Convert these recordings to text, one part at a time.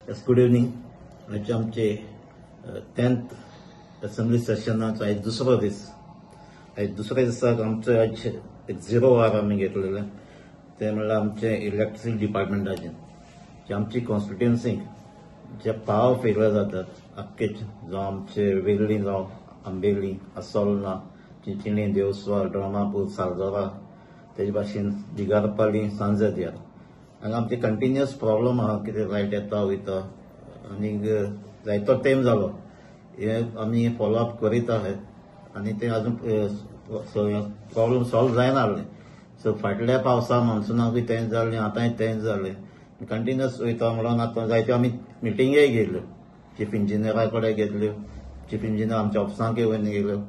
Yes, good evening. आयचे आमचे 10th assembly सेशनाचो आयज दुसरो दीस. आयज दुसऱ्या दिसाक आमचो आयज एक झिरो our आमी घेतलेलें तें म्हणल्यार आमचें इलेक्ट्रिसिटी डिपार्टमेंटाचें, जे आमची कॉन्स्टिट्युएन्सीक जे पावर फेलियर जातात आख्खे, जावं आमचे वेर्ली, जावं आंबेली, असोलना, चिंचिणी, देवस्वार, ड्रोमापूर, सालजोरा, तेजे भाशेन दिगारपाली, सांजेदियार, हांगा आमचे कंटिन्युअस प्रॉब्लम आहा. कितें लायट येता वयता आनी जायतो टायम जालो हे आमी फॉलोअप करीत आहात आनी तें अजून प्रॉब्लम सॉल्व जायना आसलें. सो फाटल्या पावसा मॉन्सुनाकूय तेंच जालें, आतांय तेंच जालें, कंटिन्युअस वयता म्हणून आतां जायत्यो आमी मिटिंगेय घेतल्यो, चीफ इंजिनियरा कडेन घेतल्यो, चीफ इंजिनियर आमच्या ऑफिसांकय वयन गेल्यो.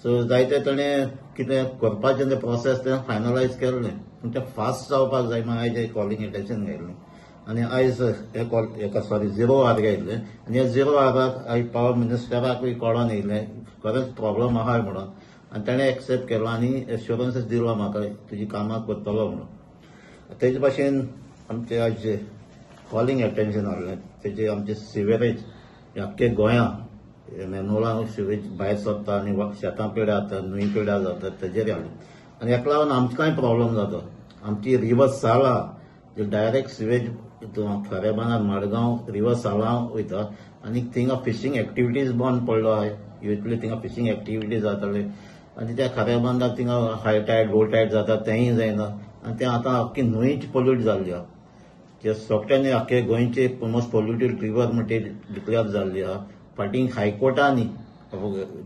सो जायते ताणें कितें करपाचें तें प्रोसेस तें फायनलायज केल्लें, पूण तें फास्ट जावपाक जाय म्हण आयज कॉलिंग एटेन्शन घेतलें आनी आयज हे कॉल हेका सॉरी झिरो our घेतलें आनी ह्या झिरो आवराक आयज पावर मिनिस्टराकूय कळोन येयलें खरेंच प्रॉब्लम आहा म्हणून, आनी ताणें एक्सेप्ट केलो आनी एश्योरन्सूय दिलो म्हाका तुजी कामां करतलो म्हणून. तेजे भाशेन आमचे आयज कॉलिंग एटेन्शन हाडलें तेजे आमचे सिवरेज आख्खे गोंया मेनोला सिवेज भायर सरता आनी शेतां पिड्यार जाता, न्हंय पिड्यार जाता, तेजेर हाडलें. आनी हेका लागून आमकांय प्रॉब्लम जाता. आमची रिवर साला जी डायरेक्ट सिवेज खरेबानार मडगांव रिवर साला वयता आनी थिंगा फिशींग एक्टिविटीज बंद पडलो आहा. इतली थिंगा फिशींग एक्टिविटीज जाताले आनी त्या खरेबांदार थिंगा हाय टायड लो टायड जाता तेंय जायना आनी तें आतां आख्खी न्हंयच पोल्यूट जाल्ली आहा. ते सोगट्यांनी आख्खे गोंयचे मोस्ट पोल्युटेड रिवर म्हणटे डिक्लेअर जाल्ली आहा. फाटीं हायकोर्टांनी,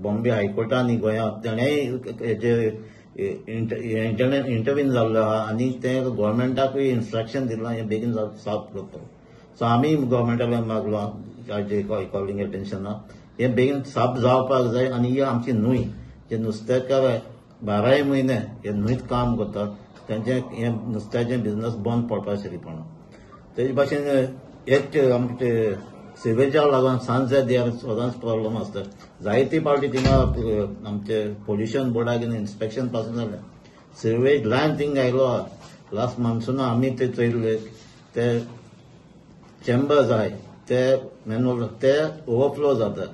बॉम्बे हायकोर्टांनी गोंयांत तेणेय हेजेर इंटरवीन जाल्लो आहा आनी तें गोवोरमेंटाकूय इन्स्ट्रक्शन दिलां हें बेगीन साफ करतलो. सो आमी गोवोरमेंटा कडेन मागलो आयज कॉलिंग एटेन्शना हें बेगीन साफ जावपाक जाय आनी ही आमची न्हंय जे नुस्तेकार बाराय म्हयने हे न्हंयत काम करतात तेंचें हें नुस्त्याचें बिजनस बंद पडपा शिरीपणा. तेजे भाशेन एक आमचे सिवेजाक लागून सांजेदियार सदांच प्रॉब्लम आसता. जायते पावटी थिंगा आमचे पोल्युशन बोर्डाक इन्स्पेक्शन पासून जालें, सिवेज लायन थिंगा आयलो आहा. लास्ट मॉन्सुना आमी ते चोयल्ले ते चेंबर्स आहाय ते मेनहोल ते ओवरफ्लो जाता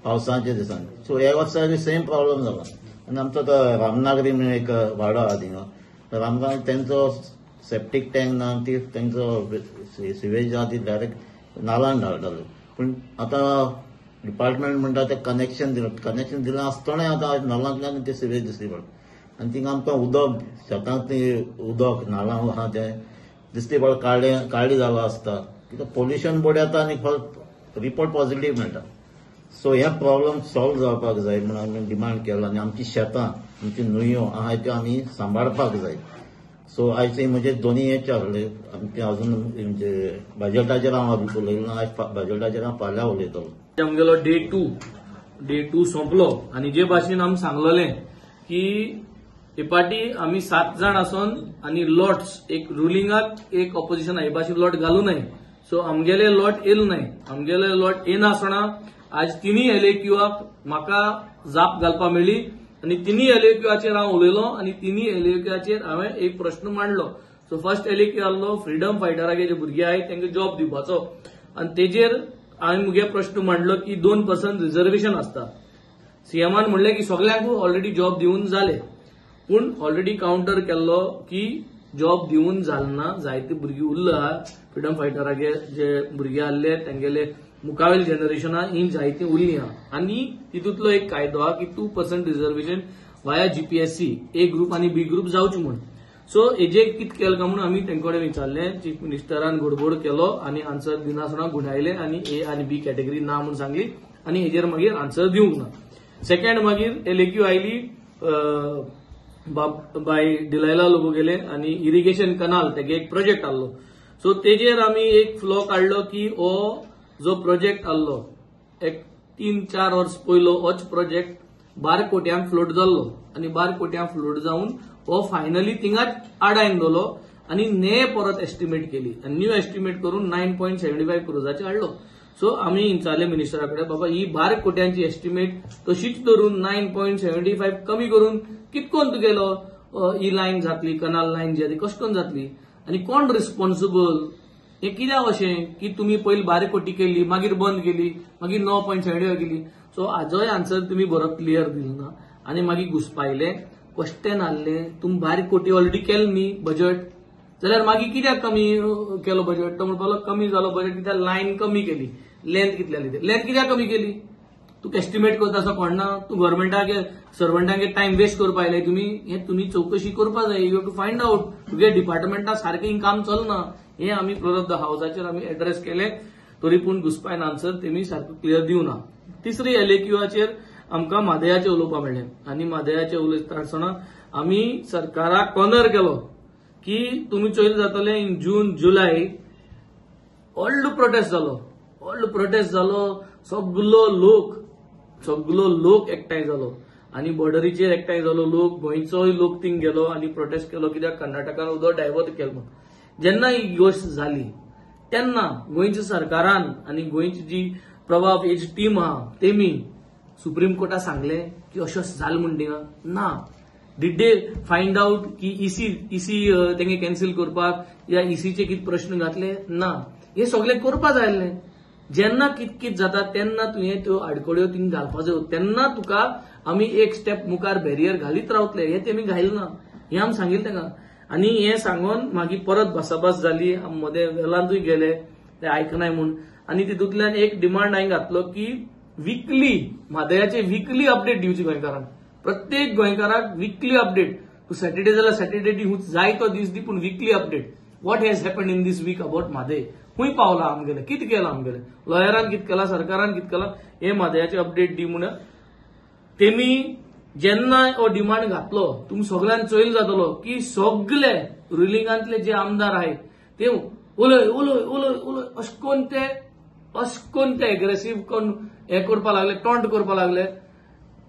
पावसाच्या दिसांनी. सो ह्या वर्सा सेम प्रॉब्लम जाला. आनी आमचो तो रामनागरी म्हणून एक वाडो आहा थिंगा, रामनागरी तेंचो सेप्टीक टँक ना, ती तेंचो सिवेज आहा ती डायरेक्ट नालान धाडटाले. पूण आतां डिपार्टमेंट म्हणटा तें कनेक्शन दिलां, कनेक्शन दिलां आसतनाय आतां नालांतल्यान तें सिवेज दिसली पडटा आनी थिंगा आमकां उदक शेतांत ती उदक नालां आहा तें दिसली पडटा काळें काळी जालां आसता. कित्याक पोल्युशन बोर्ड येता आनी रिपोर्ट पॉझिटीव मेळटा. सो हे प्रॉब्लम सॉल्व जावपाक जाय म्हणून आमी डिमांड केला आनी आमची शेतां आमची न्हंयो आहा त्यो आमी सांबाळपाक जाय. सो आयज म्हजे दोनी हेच आहले आमचे अजून म्हणजे बजेटाचेर हांव उलयलो, आयज बजेटाचेर हांव फाल्यां उलयतलो. आमगेलो डे टू सोंपलो आनी जे भाशेन आमी सांगलेलें की हे पाटी आमी 7 जाण आसून आनी लॉट्स एक रुलिंगाक एक ऑपोजिशन हे भाशेन लॉट घालूं न्हय. सो आमगेले लॉट येयले न्हय, आमगेले लॉट येनासतना आज तिनूय एलएक्यूआक म्हाका जाप घालपाक मेळ्ळी आनी तिनूय एलएक्यूआचेर हांव उलयलो आनी तिनूय एलएक्यूआचेर हांवें एक प्रश्न मांडलो. सो फर्स्ट एलएक्यू आहलो फ्रिडम फायटरागे जे भुरगे आहाय तांकां जॉब दिवपाचो आनी तेजेर हांवें मुगे प्रश्न मांडलो की 2% रिजर्वेशन आसता. सीएमान म्हणलें की सगल्यांक ऑलरेडी जॉब दिवन जाले, पूण ऑलरेडी कावंटर केल्लो की जॉब दिवन जालना, जायते भुरगीं उरला आहा फ्रिडम फायटरागे जे भुरगे आहले तेंगेले मुखावेल जनरेशना ही जायती उरली आहा. आनी तितूंतलो एक कायदो आहा की 2% reservation via GPSC A group आनी बी ग्रुप जावचें म्हूण. सो हेजे कितें केलें काय म्हणून आमी तेंचे कडेन विचारलें, चीफ मिनिस्टरान गडबड केलो आनी आन्सर दिनासतना गुंडायले आनी ए आनी बी कॅटेगरी ना म्हूण सांगली आनी हेजेर मागीर आन्सर दिवंक ना. सेकंड मागीर एलएक्यू आयली बाय डिलायला लोगो गेले आनी इरिगेशन कनाल तेगे एक प्रोजेक्ट आहलो. सो तेजेर आमी एक फ्लो काडलो की हो जो प्रोजेक्ट आहलो एक 3-4 वर्स पयलो होच प्रोजेक्ट 12 कोट्यांक फ्लोट जाल्लो आनी 12 कोट्यांक फ्लोट जावन हो फायनली थिंगाच आडायन दवरलो आनी ने परत एस्टिमेट केली आनी न्यू एस्टिमेट करून 9.75 क्रोजाचे हाडलो. सो आमी विचारले मिनिस्टरा कडेन, बाबा ही 12 कोट्यांची एस्टिमेट तशीच धरून 9.75 कमी करून कितकोन तुगेलो ही लायन जातली, कनाल लायन जी आहा ती कशें करून जातली आनी कोण रिस्पॉन्सिबल हें कित्याक अशें की तुमी पयलीं 12 कोटी केली, मागीर बंद केली, मागीर 9.75 केली. सो हाजोय आन्सर तुमी बरो क्लियर दिलो ना आनी मागीर घुसपायले, क्वेश्चन आहले तुमी 12 कोटी ऑलरेडी केले न्ही बजट, जाल्यार मागीर कित्याक कमी केलो बजट? तो म्हणपाक लागलो कमी जालो बजट कित्याक लायन कमी केली, लेंथ कितली आसली ती लेंथ कित्याक कमी केली? तुका एस्टिमेट करता असो कोण ना, तूं गव्हर्मेंटाक सर्वंटांक टायम वेस्ट करपा आयले तुमी. हें तुमी चवकशी करपा जाय, you have to find out तुगे डिपार्टमेंटा सारकें काम चलना. हें आमी फ्लोर ऑफ the हावसाचेर आमी एड्रेस केले, तरी पूण घुसपायन आन्सर तेमी सारको क्लियर दिवना. तिसरी एलएक्यूआचेर आमकां म्हादयाचें उलोवपाक मेळ्ळें आनी म्हादयाचें उलयता आसतना आमी सरकाराक कॉर्नर केलो की तुमी चोयले जातले इन जून जुलय व्हडलो प्रोटेस्ट जालो, व्हडलो प्रोटेस्ट जालो, सगलो लोक एकठांय जालो आनी बॉर्डरीचेर एकठांय जालो लोक, गोंयचोय लोक थिंग गेलो आनी प्रोटेस्ट केलो कित्याक कर्नाटकान उदक डायवर्ट केलो म्हूण. जेन्ना ही गोश्ट जाली तेन्ना गोंयच्या सरकारान आनी गोंयची जी प्रभाव हेजी टीम आहा तेमी सुप्रीम कोर्टाक सांगलें की अशें जालें म्हूण थिंगा ना. Did they find out की इसी तेंगे कॅन्सील करपाक या इसीचे कितें प्रश्न घातले ना? हे सगळें करपा जाय आसलें. जेन्ना कित कित जाता तेन्ना तुवें त्यो आडखळ्यो थिंग घालपा जायो, तेन्ना तुका आमी एक स्टेप मुखार बॅरियर घालीत रावतले. हें तेमी घायलें ना, हें आमी सांगिल्लें तांकां. आनी हें सांगून मागीर परत भासाभास जाली, आमी मदें वेलांतूय गेले ते आयकनाय म्हूण. आनी तितूंतल्यान एक डिमांड हांवें घातलो की विकली म्हादयाचे विकली अपडेट दिवची गोंयकारांक, प्रत्येक गोंयकाराक विकली अपडेट. तूं सॅटर्डे जाल्यार सॅटर्डे दी, जाय तो दीस दी, पूण weekly update what has happened in this week about Mhadei, खूंय पावला आमगेलें, कितें केलां आमगेलें, लॉयरान कितें केलां, सरकारान कितें केलां, हें म्हादयाचे अपडेट दी म्हूण. तेमी जेन्ना हो डिमांड घातलो तुमी सगळ्यान चोयल जातलो की सगळे रुलिंगांतले जे आमदार आहाय ते उलय उलय उलय उलय अशें करून ते अशें करून ते एग्रेसीव करून हें करपाक लागले, टॉन्ट करपाक लागले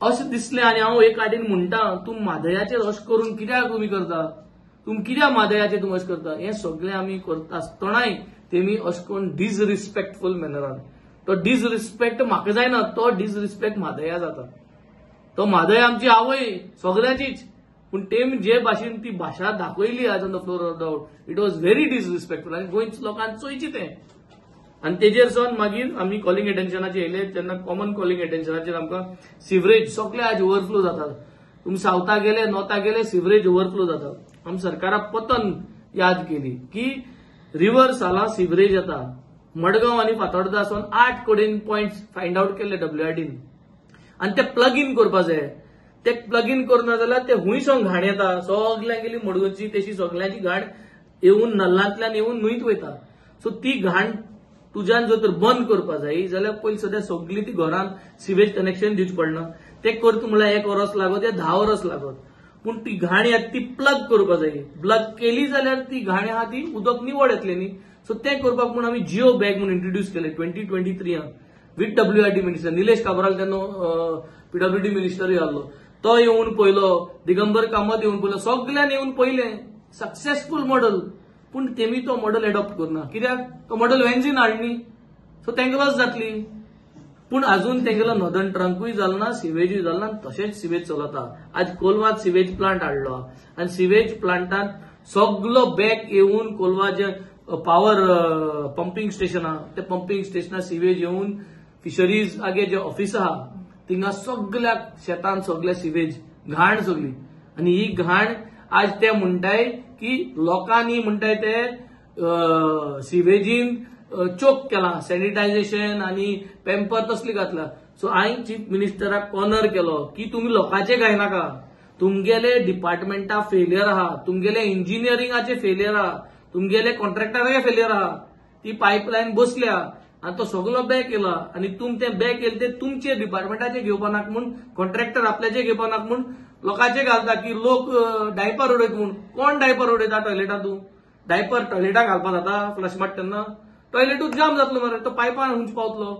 अशें दिसलें. आनी हांव एक आडीन म्हणटा, तूं म्हादयाचेर अशें करून कित्याक तुमी करता, तुमी कित्याक म्हादयाचेर तुमी अशें करता? हें सगळें आमी करता आसतनाय तेमी अशें करून डिसरिस्पेक्टफूल मॅनरान, तो डिसरिस्पेक्ट म्हाका जायना, तो डिसरिस्पेक्ट म्हादया जाता. तो म्हादय आमची आवय सगळ्यांचीच, पूण तेमी जे भाशेन ती भाशा दाखयली आज on the floor of the house, it was very disrespectful. आनी गोंयच्या लोकांक चोयची तें. आनी तेजेर सावन मागीर आमी कॉलिंग एटेन्शनाचेर येयले. तेन्ना कॉमन कॉलिंग एटेन्शनाचेर आमकां सिवरेज सगळे आज ओवरफ्लो जातात. तुमी सावथाक गेले, नॉर्थाक गेले, सिवरेज ओवरफ्लो जाता. आमी सरकाराक पतन याद केली की रिवर साला सिवरेज येता. मडगांव आनी फातोर्डा सावन 8 कडेन पॉयंट्स फायंड आवट केल्ले डब्ल्यूआरडीन, आनी ते प्लग इन करपा जाय. ते प्लग इन करना जाल्यार ते हुंय सावन घाण येता, सगल्यांगेली मडगांवची तशी सगल्यांची घाण येवन नल्लांतल्यान येवन न्हंयत वयता. सो ती घाण तुज्यान जर तर बंद करपा जाय जाल्यार पयलीं सद्या सगळी ती घरान सिवेज कनेक्शन दिवचें पडना. ते करता म्हणल्यार 1 वरस लागत या 10 वरस लागत, पूण ती घाण येता ती प्लग करपा जाय. प्लग केली जाल्यार ती घाण आहा ती उदक निवळ येतलें न्ही. सो तें करपाक म्हूण आमी जिओ बॅग म्हूण इंट्रोड्यूस केलें 2023 with WRD minister Nilesh Cabral, तेन्ना पीडब्ल्यूडी मिनिस्टरूय आहलो, तो येवन पयलो, दिगंबर कामत येवन पयलो, सगल्यांनी येवन पयलें, सक्सेसफूल मॉडल. पूण तेमी तो मॉडल एडॉप्ट करना, कित्याक तो मॉडल वेंजीन हाडनी, सो तेंका लस जातली. पूण अजून तेंगेलो नॉर्दर्न ट्रंकूय जालो ना, सिवेजूय जालो ना, तशेंच सिवेज चलता. आज कोलवात सिवेज प्लांट हाडलो आनी सिवेज प्लांटान सगलो बॅक येवन कोलवा जे पावर पंपींग स्टेशन आहा ते पंपींग स्टेशनार सिवेज येवन फिशरीज आगे जे ऑफिस आहा थिंगा सगल्या शेतान सगल्या सिवेज घाण सगली. आनी ही घाण आज ते म्हणटाय की लोकांनी म्हणटाय ते सिवेजीन चोक केला, सॅनिटायझेशन आनी पेम्पर तसली घातला. सो हांवें चीफ मिनिस्टराक कॉर्नर केलो की तुमी लोकांचे घायनाका, तुमगेले डिपार्टमेंटा फेलियर आहा, तुमगेले इंजिनियरिंगाचे फेलियर आहा, तुमगेले कॉन्ट्रॅक्टराचे फेलियर आहा. ती पायपलायन बसल्या आनी तो सगलो बॅक केला आनी तुम ते बॅक केले ते तुमचे डिपार्टमेंटाचे घेवपा नाका म्हूण, कॉन्ट्रॅक्टर आपल्याचे घेवपा नाका म्हूण लोकांचे घालता की लोक डायपर उडयत म्हूण. कोण डायपर उडयता टॉयलेटांत? तूं डायपर टॉयलेटाक घालपा जाता फ्लश मारता तेन्ना टॉयलेटूच जाम जातलो मरे, तो पायपान हुंच पावतलो.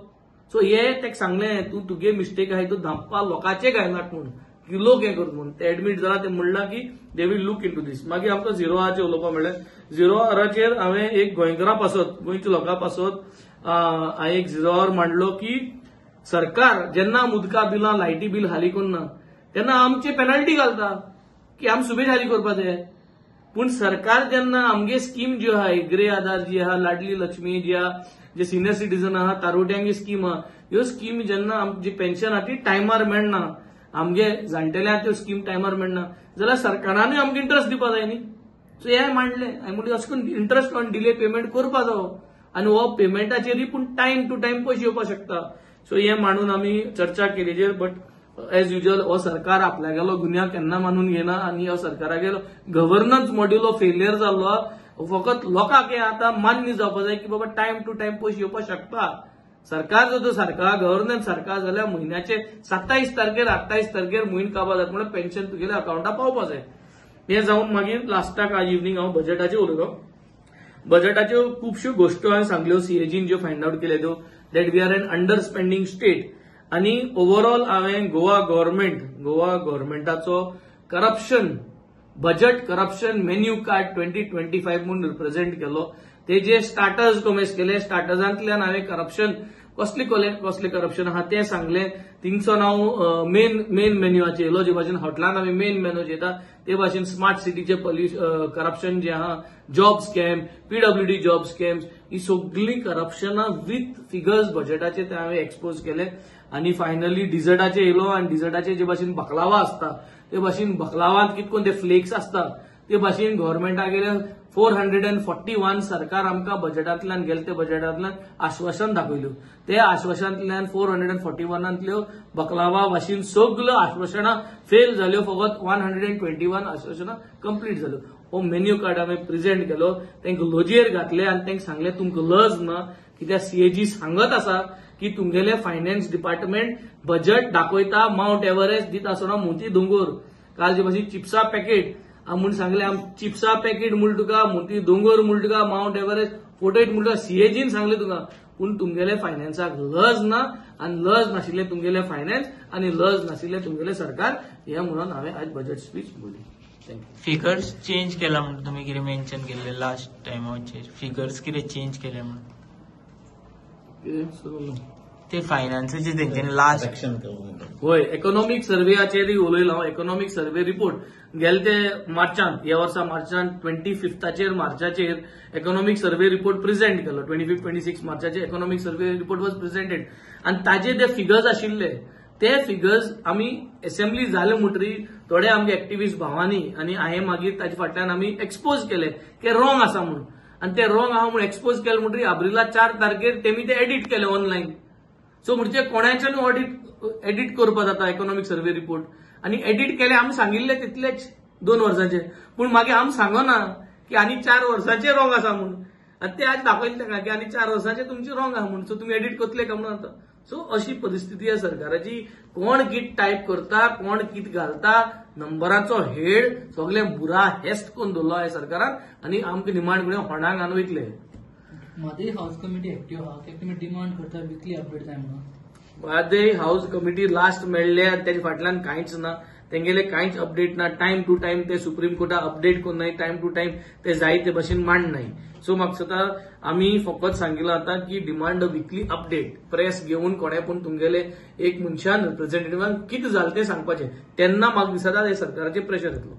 सो हे तेका सांगलें, तूं तुगे मिस्टेक आहाय, तूं धांपपा लोकांचे घायनाक म्हूण की लोक हें करता म्हूण. ते एडमीट जाला, ते म्हणलां की they will look into this. मागीर आमकां झिरो आराचेर उलोवपाक मेळ्ळें. झिरो आराचेर हांवें एक गोंयकारां पासत, गोंयच्या लोकां पासत हांवें एक झिरो आर मांडलो की सरकार जेन्ना उदका बिलां लायटी बील हाली करना तेन्ना आमचे पेनल्टी घालता की आमी सुबेज हाली करपा जाय. पूण सरकार जेन्ना आमगे स्कीम ज्यो आहा, ग्रे आधार जी आहा, लाडली लक्ष्मी जी आहा, जे सिनियर सिटीजन आहा, तारुट्यांगी स्कीम आहा, ह्यो स्कीम जेन्ना जी पेन्शन आहा ती टायमार मेळना, आमगे जाणटेल्यांक त्यो स्कीम टायमार मेळना जाल्यार सरकारानूय आमकां इंट्रस्ट दिवपा जाय न्ही. सो हें मांडलें हांवें, म्हणलें अशें करून इंट्रस्ट ऑन डिले पेमेंट करपा जावो आनी हो पेमेंटाचेरय पूण टायम टू टायम पयशे येवपाक शकता. सो हें मांडून आमी चर्चा केली. बट एज युजल हो सरकार आपल्यागेलो गुन्यांव केन्ना मानून घेना आनी हो सरकारागेलो गव्हर्नन्स मॉड्यूल हो फेलियर जाल्लो. फकत लोकांक हें आतां मान्य जावपा जाय की बाबा टायम टू टायम पयशे येवपाक शकता. सरकार जर सारका गव्हर्नन्स सरकार जाल्यार म्हयन्याचे 27 तारखेर 28 तारखेर म्हयन काबार जाता म्हणल्यार पेन्शन तुगेल्या अकावंटार पावपा जाय. हें जावन मागीर लास्टाक आज इवनींग हांव बजेटाचेर उलयलो. बजेटाच्यो खुबश्यो गोश्टी हांवें सांगल्यो, सीएजीन ज्यो फायंड आवट केल्या त्यो, that we are an under spending state. आनी ओवरऑल हांवें Goa गव्हर्मेंटाचो corruption budget corruption menu card 2025 म्हूण रिप्रेझेंट केलो. ते जे स्टार्टर्स कॉमेस केले, स्टार्टर्सांतल्यान हांवें करप्शन कसले करप्शन आहा तें सांगलें. थिंगसून हांव मेन मेन्यूचेर येयलो, जे भाशेन हॉटेलान आमी मेन मेन्यू येता ते भाशेन स्मार्ट सिटीचे करप्शन जे आहा, job scam, PWD job scams, ही सगळीं करप्शनां विथ फिगर्स बजेटाचे ते हांवें एक्सपोज केले. आनी फायनली डिझर्टाचे येयलो आनी डिझर्टाचे जे भाशेन बकलावा आसता ते भाशेन बकलावांत कितकोन ते फ्लेक्स आसता ते भाशेन गव्हर्मेंटागेले 441 सरकार आमकां बजेटांतल्यान गेले ते बजेटांतल्यान आश्वासन दाखयल्यो. ते आश्वासनांतल्यान 441 बकलावा भाशेन सगळ्यो आश्वासनां फेल जाल्यो, फकत 121 आश्वासनां कंप्लीट जाल्यो. हो मेन्यू कार्ड हांवें प्रेझेंट केलो, तांकां लजेर घातले आनी तांकां सांगलें तुमकां लज ना कित्याक सीएजी सांगत आसा की तुमगेले फायनान्स डिपार्टमेंट बजेट दाखयता मावंट एव्हरेस्ट दिता आसतना मोती दोंगोर. काल जे भाशेन चिप्सा पॅकेट म्हूण सांगले, चिप्सा पॅकेट म्हूण तुका, मोती दोंगोर म्हूण तुका, मावंट एव्हरेस्ट फोटो म्हूण तुका सीएजीन सांगले तुका, पूण तुमगेले फायनान्साक लज ना आनी लज नाशिल्ले तुमगेले फायनान्स आनी लज नाशिल्ले तुमगेले सरकार, हें म्हणून हांवें आज बजेट स्पीच बोली. Thank you. Figures change केला म्हणून तुम्ही कितें मेन्शन केल्ले लास्ट टायमाचेर, फिगर्स कितें चेंज केले म्हणून ते फायनान्साचे तेंच्यानी लास्ट होय इकॉनॉमिक सर्वेचेरय उलयलो हांव. इकॉनॉमिक सर्वे रिपोर्ट गेले ते मार्चांत, ह्या वर्सा मार्चांत 25 मार्चाचेर इकॉनॉमिक सर्वे रिपोर्ट प्रेझेंट केलो. 25, 26 मार्चाचेर economic survey report was presented आनी ताजे ते फिगर्स आशिल्ले ते फिगर्स आमी असेंब्ली जाले म्हणटरी थोडे आमगे एक्टिविस्ट भावांनी आनी हांवें मागीर ताजे फाटल्यान आमी एक्सपोज केले की रॉंग आसा म्हणून, आनी ते रॉंग आहा म्हणून एक्सपोज केले म्हणटरी आब्रिला 4 तारखेर तेमी ते एडिट केले ऑनलायन. सो म्हणजे कोणाच्यान एडिट करपा जाता इकॉनॉमिक सर्वे रिपोर्ट आनी एडिट केले आमी सांगिल्ले तितलेच 2 वर्सांचे, पूण मागीर आमी सांगना की आनी 4 वर्सांचे रॉंग आसा म्हणून, आनी ते आज दाखयले तांकां की आनी 4 वर्सांचे तुमचे रॉंग आहा म्हणून, सो तुमी एडिट करतले काय म्हणून आतां. सो अशी परिस्थिती आसा सरकाराची, कोण कित टायप करता, कोण कित घालता, नंबराचो हेड सगळे बुरा हेस्ट करून दवरलो आहे सरकारान आनी आमकां निमाण कडेन होणाक हाडून वयतले. म्हादय हाऊस कमिटी एक्टिव्ह आहा, ते तुमी डिमांड करता विकली अपडेट जाय म्हणून. म्हादय हाऊस कमिटी लास्ट मेळ्ळे आनी तेच्या फाटल्यान कांयच ना, तेंगेले कांयच अपडेट ना, टायम टू टायम ते सुप्रीम कोर्टाक अपडेट करनाय, टायम टू टायम ते जाय ते भशेन मांडनाय. सो म्हाका दिसता आमी फकत सांगिलां आतां की डिमांड विकली अपडेट, प्रेस घेवन कोणें पूण तुमगेले एक मनशान रिप्रेझेंटेटिव्हान कितें जालें तें सांगपाचें, तेन्ना म्हाका दिसता हे सरकाराचेर प्रेशर येतलो.